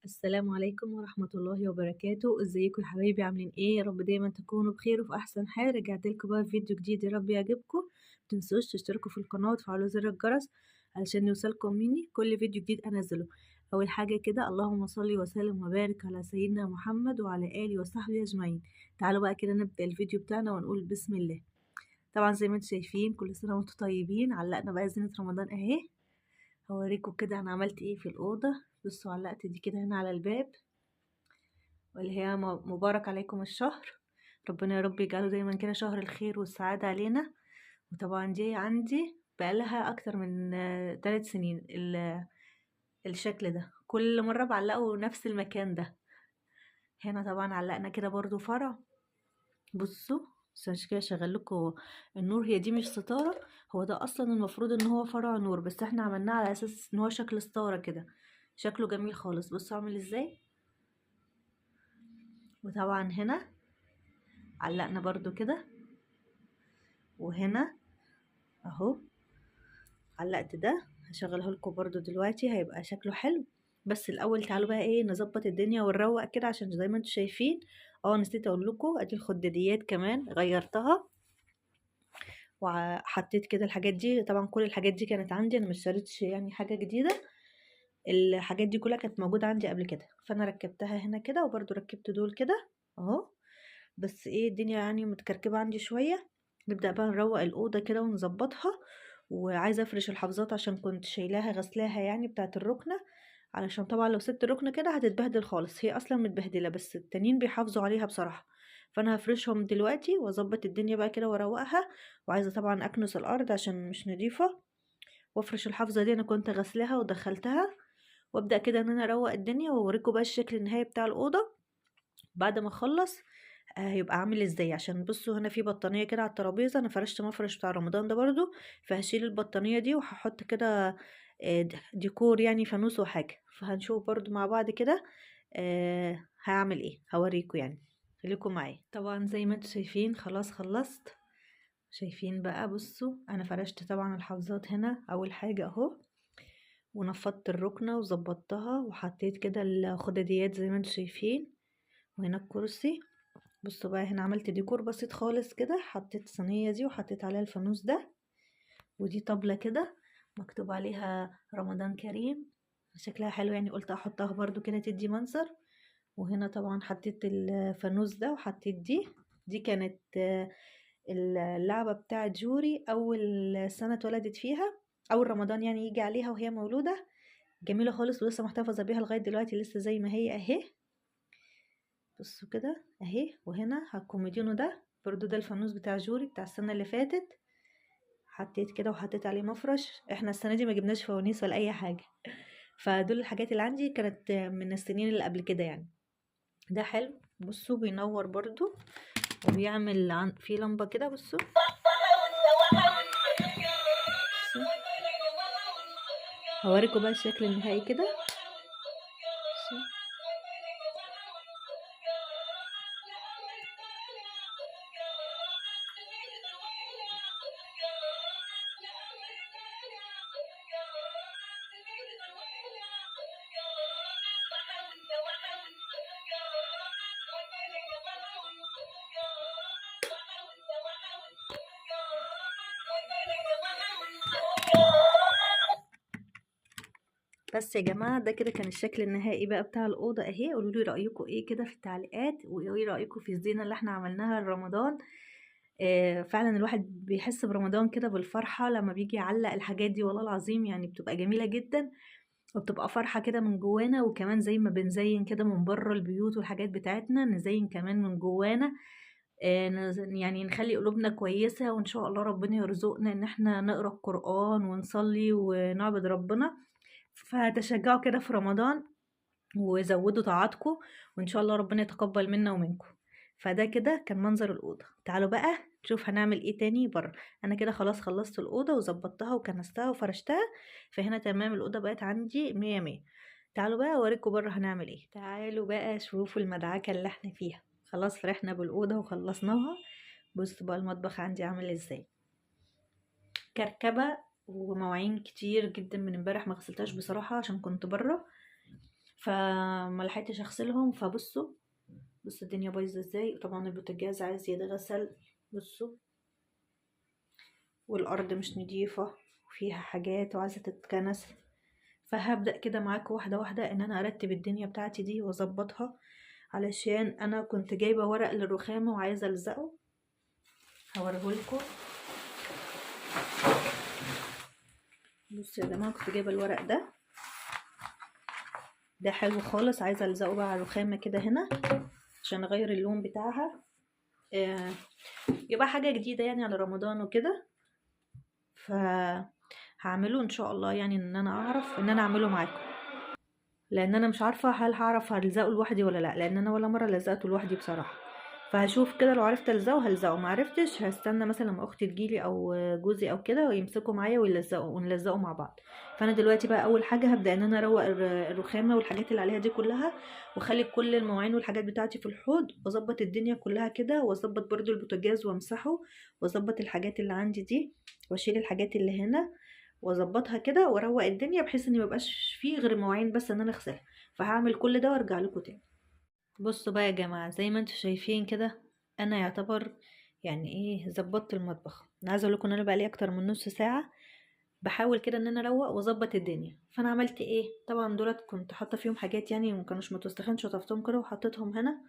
السلام عليكم ورحمة الله وبركاته. ازيكم يا حبايبي، عاملين ايه؟ يا رب دايما تكونوا بخير وفي احسن حال. رجعت لكم بقى في فيديو جديد، يا رب يعجبكم. متنسوش تشتركوا في القناة وتفعلوا زر الجرس علشان يوصلكم مني كل فيديو جديد انزله. اول حاجة كده، اللهم صل وسلم وبارك على سيدنا محمد وعلى اله وصحبه اجمعين. تعالوا بقى كده نبدأ الفيديو بتاعنا ونقول بسم الله. طبعا زي ما انتم شايفين كل سنة وانتم طيبين، علقنا بقى زينة رمضان اهي. هوريكم كده انا عملت ايه في الأوضة. بصوا، علقت دي كده هنا على الباب، واللي هي مبارك عليكم الشهر، ربنا يا رب يجعله دايما كده شهر الخير والسعادة علينا. وطبعا دي عندي بقالها اكتر من 3 سنين الشكل ده، كل مرة بعلقه نفس المكان ده. هنا طبعا علقنا كده برضو فرع. بصوا، بس عشان كده شغل لكم النور. هي دي مش ستارة، هو ده اصلا المفروض ان هو فرع نور، بس احنا عملناه على اساس ان هو شكل ستارة كده، شكله جميل خالص. بصوا عامل ازاي. وطبعا هنا علقنا برضو كده، وهنا اهو علقت ده، هشغله لكم برضو دلوقتي، هيبقى شكله حلو. بس الاول تعالوا بقى ايه نظبط الدنيا ونروق كده، عشان زي ما انتم شايفين. نسيت اقول لكم، ادي الخداديات كمان غيرتها وحطيت كده الحاجات دي. طبعا كل الحاجات دي كانت عندي، انا مش اشتريتش يعني حاجة جديدة، الحاجات دي كلها كانت موجودة عندي قبل كده، فانا ركبتها هنا كده، وبرده ركبت دول كده اهو. بس ايه الدنيا يعني متكركبه عندي شوية. نبدا بقى نروق الاوضة كده ونظبطها. وعايزه افرش الحافظات عشان كنت شايلاها غسلاها يعني بتاعه الركنه، علشان طبعا لو سبت الركنه كده هتتبهدل خالص، هي اصلا متبهدله بس التانيين بيحافظوا عليها بصراحة. فانا هفرشهم دلوقتي واظبط الدنيا بقى كده واروقها. وعايزه طبعا اكنس الارض عشان مش نظيفة، وافرش الحافظة دي انا كنت غسلاها ودخلتها، وابدا كده ان انا اروق الدنيا واوريكم بقى الشكل النهائي بتاع الاوضة بعد ما اخلص هيبقى عامل ازاي. عشان بصوا هنا في بطانيه كده على الترابيزة، انا فرشت مفرش بتاع رمضان ده برضو، فهشيل البطانيه دي وهحط كده ديكور يعني فانوس وحاجه، فهنشوف برضو مع بعض كده هعمل ايه، هوريكم يعني، خليكم معايا. طبعا زي ما انتم شايفين خلاص خلصت. شايفين بقى، بصوا انا فرشت طبعا الحافظات هنا اول حاجة اهو، ونفضت الركنه وظبطتها، وحطيت كده الخداديات زي ما انتم شايفين، وهنا الكرسي. بصوا بقى هنا عملت ديكور بسيط خالص كده، حطيت الصينية دي وحطيت عليها الفانوس ده، ودي طبله كده مكتوب عليها رمضان كريم، شكلها حلو يعني، قلت احطها برضو كده تدي منظر. وهنا طبعا حطيت الفانوس ده، وحطيت دي كانت اللعبة بتاعت جوري اول سنة اتولدت فيها، اول رمضان يعني يجي عليها وهي مولودة، جميلة خالص ولسه محتفظة بيها لغاية دلوقتي، لسه زي ما هي اهي. بصوا كده اهي. وهنا على الكوميدينو ده برضو، ده الفانوس بتاع جوري بتاع السنة اللي فاتت، حطيت كده وحطيت عليه مفرش. احنا السنة دي ما جبناش فوانيس ولا اي حاجة، فدول الحاجات اللي عندي كانت من السنين اللي قبل كده يعني. ده حلو، بصوا بينور برضو وبيعمل في لمبة كده. بصوا هوريكم بقى الشكل النهائي كده. بس يا جماعة ده كده كان الشكل النهائي بقى بتاع الأوضة اهي. قولوا لي رأيكم ايه كده في التعليقات، وايه رأيكم في الزينة اللي احنا عملناها لرمضان. فعلا الواحد بيحس برمضان كده بالفرحة لما بيجي يعلق الحاجات دي، والله العظيم يعني بتبقى جميلة جدا، وبتبقى فرحة كده من جوانا. وكمان زي ما بنزين كده من بره البيوت والحاجات بتاعتنا، نزين كمان من جوانا، يعني نخلي قلوبنا كويسة، وإن شاء الله ربنا يرزقنا إن احنا نقرأ القرآن ونصلي ونعبد ربنا. فتشجعوا كده في رمضان وزودوا طاعاتكم، وإن شاء الله ربنا يتقبل منا ومنكم. فده كده كان منظر الأوضة. تعالوا بقى نشوف هنعمل ايه تاني بره. انا كده خلاص خلصت الأوضة وظبطتها وكنستها وفرشتها، فهنا تمام الأوضة بقت عندي 100 100. تعالوا بقى اوريكم بره هنعمل ايه. تعالوا بقى شوفوا المدعكة اللي احنا فيها. خلاص فرحنا بالأوضة وخلصناها. بصوا بقى المطبخ عندي عامل ازاي، كركبة ومواعين كتير جدا من امبارح ما غسلتهاش بصراحة عشان كنت بره، فما لحقتش اغسلهم. فبصوا بصوا الدنيا بايظة ازاي. طبعا البوتاجاز عايز يتغسل، بصوا، والارض مش نضيفه وفيها حاجات وعايزه تتكنس. فهبدأ كده معاكم واحدة واحدة ان انا ارتب الدنيا بتاعتي دي واظبطها، علشان انا كنت جايبه ورق للرخامه وعايزه الزقه، هوريهولكم. بصوا يا جماعة، كنت جايبه الورق ده، ده حلو خالص، عايزه الزقه بقى على الرخامه كده هنا عشان اغير اللون بتاعها، يبقى حاجة جديدة يعني على رمضان وكده. فهعمله ان شاء الله، يعني ان انا اعرف ان انا اعمله معاكم، لان انا مش عارفه هل هعرف الزقه لوحدي ولا لا، لان انا ولا مرة لزقته لوحدي بصراحة. فهشوف كده، لو عرفت الزقه هلزقه، ما عرفتش هستنى مثلا لما اختي تجيلي او جوزي او كده ويمسكوا معايا ويلزقوا ونلزقه مع بعض. فانا دلوقتي بقى اول حاجة هبدا ان انا اروق الرخامه والحاجات اللي عليها دي كلها، واخلي كل المواعين والحاجات بتاعتي في الحوض، واظبط الدنيا كلها كده، واظبط برضو البوتاجاز وامسحه، واظبط الحاجات اللي عندي دي، واشيل الحاجات اللي هنا واظبطها كده، واروق الدنيا بحيث ان ميبقاش فيه غير مواعين بس ان انا اغسلها. فهعمل كل ده وارجع لكم تاني. بصوا بقى يا جماعة، زي ما انتوا شايفين كده انا يعتبر يعني ايه ظبطت المطبخ. انا عايزه اقول لكم ان انا بقالي اكتر من نص ساعة بحاول كده ان انا اروق واظبط الدنيا. فانا عملت ايه؟ طبعا دولت كنت حاطه فيهم حاجات يعني ما كانوش متوسخين، شطفتهم كده وحطيتهم هنا.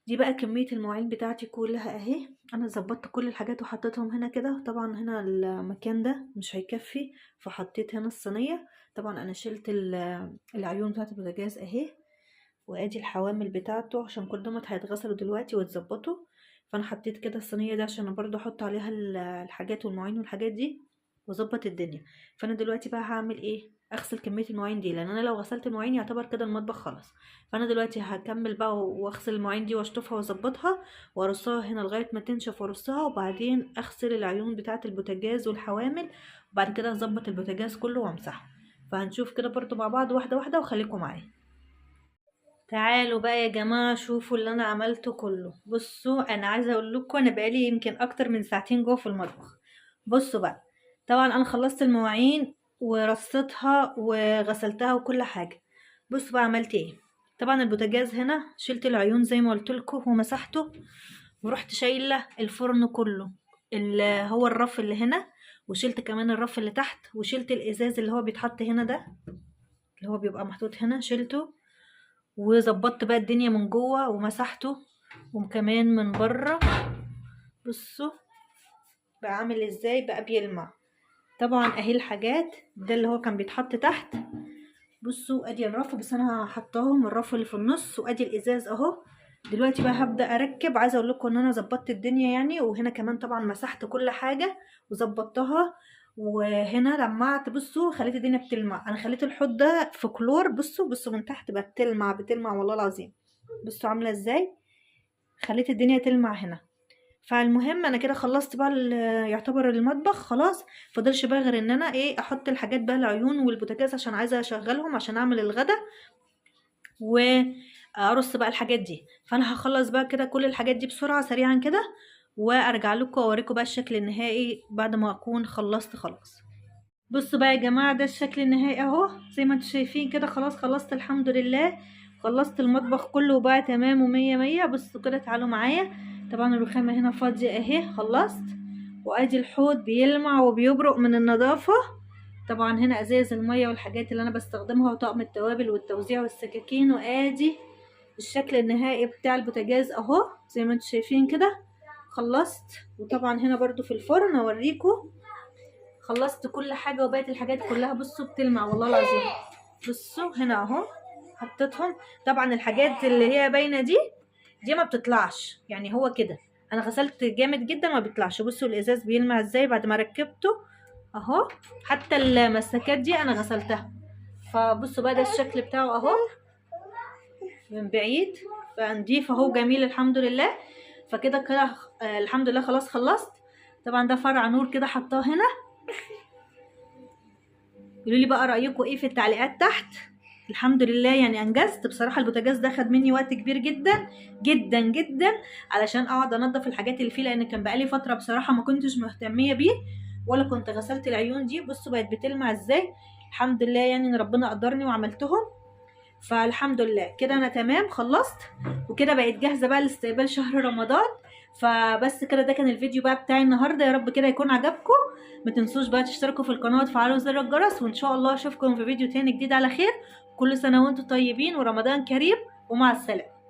دي بقى كمية المواعين بتاعتي كلها اهي، انا ظبطت كل الحاجات وحطيتهم هنا كده. طبعا هنا المكان ده مش هيكفي، فحطيت هنا الصينية. طبعا انا شلت العيون بتاعت البوتاجاز اهي، وادي الحوامل بتاعته عشان كل دول هيتغسلوا دلوقتي ويتظبطوا. فانا حطيت كده الصينية دي عشان برضو احط عليها الحاجات والمواعين والحاجات دي واظبط الدنيا. فانا دلوقتي بقى هعمل ايه؟ اغسل كمية المواعين دي، لان انا لو غسلت المواعين يعتبر كده المطبخ خلص. فانا دلوقتي هكمل بقى واغسل المواعين دي واشطفها واظبطها وارصها هنا لغاية ما تنشف وارصها، وبعدين اغسل العيون بتاعه البوتاجاز والحوامل، وبعد كده اظبط البوتاجاز كله وامسحه. فهنشوف كده برضو مع بعض واحدة واحدة، وخليكم معايا. تعالوا بقى يا جماعة شوفوا اللي انا عملته كله. بصوا انا عايزه اقول لكم انا بقالي يمكن اكتر من ساعتين جوه في المطبخ. بصوا بقى، طبعا انا خلصت المواعين ورصيتها وغسلتها وكل حاجة. بصوا بقى عملت ايه. طبعا البوتاجاز هنا شلت العيون زي ما قلت لكم ومسحته، ورحت شايله الفرن كله اللي هو الرف اللي هنا، وشلت كمان الرف اللي تحت، وشلت الازاز اللي هو بيتحط هنا ده اللي هو بيبقى محطوط هنا شلته، وظبطت بقى الدنيا من جوه ومسحته، وكمان من بره. بصوا بقى عامل ازاي، بقى بيلمع. طبعا اهي الحاجات ده اللي هو كان بيتحط تحت. بصوا ادي الرف، بس انا حطاهم الرف اللي في النص، وادي الازاز اهو. دلوقتي بقى هبدا اركب. عايزه اقول لكم ان انا ظبطت الدنيا يعني، وهنا كمان طبعا مسحت كل حاجة وظبطتها، وهنا لمعت. بصوا خليت الدنيا بتلمع، انا خليت الحوض ده في كلور. بصوا بصوا من تحت بقى بتلمع بتلمع والله العظيم. بصوا عامله ازاي، خليت الدنيا تلمع هنا. فالمهم انا كده خلصت بقى يعتبر المطبخ خلاص، فاضلش بقى غير ان انا ايه احط الحاجات بقى العيون والبوتاجاز عشان عايزه اشغلهم عشان اعمل الغدا وارص بقى الحاجات دي. فانا هخلص بقى كده كل الحاجات دي بسرعة سريعا كده، وارجع لكم واوريكم بقى الشكل النهائي بعد ما اكون خلصت خلاص. بصوا بقى يا جماعة، ده الشكل النهائي اهو زي ما انتم شايفين كده. خلاص خلصت الحمد لله، خلصت المطبخ كله وبقى تمام ومية مية. بصوا كده تعالوا معايا. طبعا الرخامه هنا فاضية اهي، خلصت، وادي الحوض بيلمع وبيبرق من النظافة. طبعا هنا ازايز المية والحاجات اللي انا بستخدمها، وطقم التوابل والتوزيع والسكاكين، وادي الشكل النهائي بتاع البوتاجاز اهو زي ما انتم شايفين كده. خلصت. وطبعا هنا برضو في الفرن اوريكم خلصت كل حاجة، وبقت الحاجات كلها بصوا بتلمع والله العظيم. بصوا هنا اهو حطيتهم. طبعا الحاجات اللي هي باينة دي ما بتطلعش، يعني هو كده انا غسلت جامد جدا ما بيطلعش. بصوا الازاز بيلمع ازاي بعد ما ركبته اهو، حتى المسكات دي انا غسلتها. فبصوا بقى ده الشكل بتاعه اهو من بعيد، بقى نضيف اهو جميل الحمد لله. فكده كده الحمد لله خلاص خلصت. طبعا ده فرع نور كده حطاه هنا. قولوا لي بقى رايكم ايه في التعليقات تحت. الحمد لله يعني انجزت بصراحة. البوتاجاز ده خد مني وقت كبير جدا جدا جدا علشان اقعد انضف الحاجات اللي فيه، لان كان بقالي فترة بصراحة ما كنتش مهتميه بيه ولا كنت غسلت العيون دي. بصوا بقت بتلمع ازاي، الحمد لله يعني ان ربنا قدرني وعملتهم. فالحمد لله كده انا تمام خلصت، وكده بقيت جاهزة بقى لاستقبال شهر رمضان. فبس كده ده كان الفيديو بقى بتاعي النهارده، يا رب كده يكون عجبكم. ما تنسوش بقى تشتركوا في القناة وتفعلوا زر الجرس، وان شاء الله اشوفكم في فيديو تاني جديد على خير. كل سنة وانتم طيبين ورمضان كريم، ومع السلامة.